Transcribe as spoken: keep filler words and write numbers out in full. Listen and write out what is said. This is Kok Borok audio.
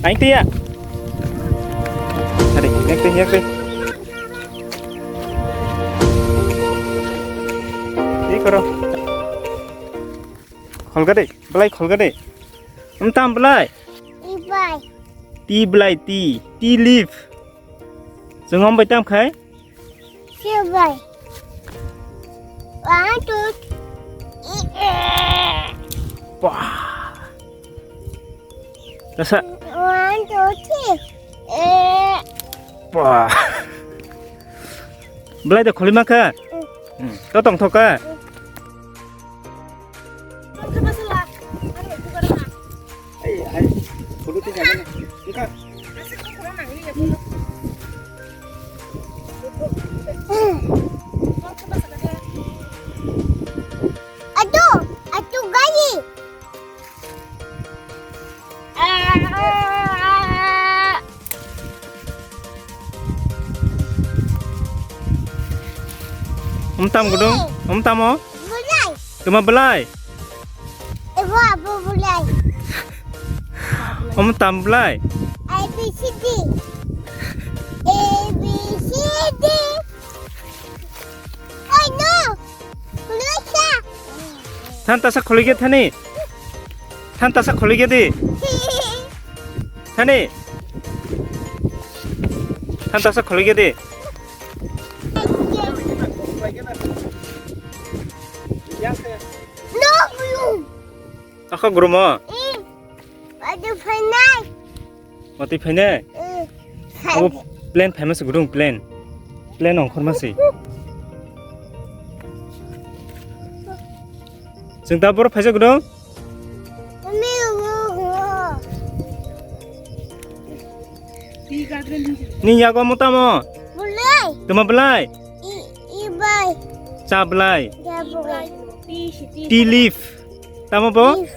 Aing tiya. Ade, yak te, yak te. Iko ro. Kholga de, belai kholga de. Wng tam belai? Tea belai. Tea belai, tea. Tea leaf. Chwng wng bai tam khai? Tea belai. One, two, three. Wah. Rasa. One, two, three. Eh. Wah. Belai de kholima kha? Mm. Hmm. To tong thok kha? Mm. Ai, ai. Kudu ti jaga ni. Buka. Aduh, aduh gari. Wng tam gudung, wng tamo? Bulai. Tuma belai? Ibu abu bulai. Wng tam belai? A B C D. A B C D. Oh no. Khulai kha. Than tasa khulai khe thani. Than tasa khulai khe di. Thani. Than tasa khulai khe di. No, no. Akha gurumo. Eh. Watwi phainai. Watwi phainai? Eh. Abo plane phaima se gudung, plane. Plane ongkhorma se. Chwng ta boro phaisa gudung? Kami ro ro. Ni yago mo tamo? Bulai. Tuma belai? I, i bai. Cha belai? Ja bulai. Tea leaf. Tamo bo? Leaf.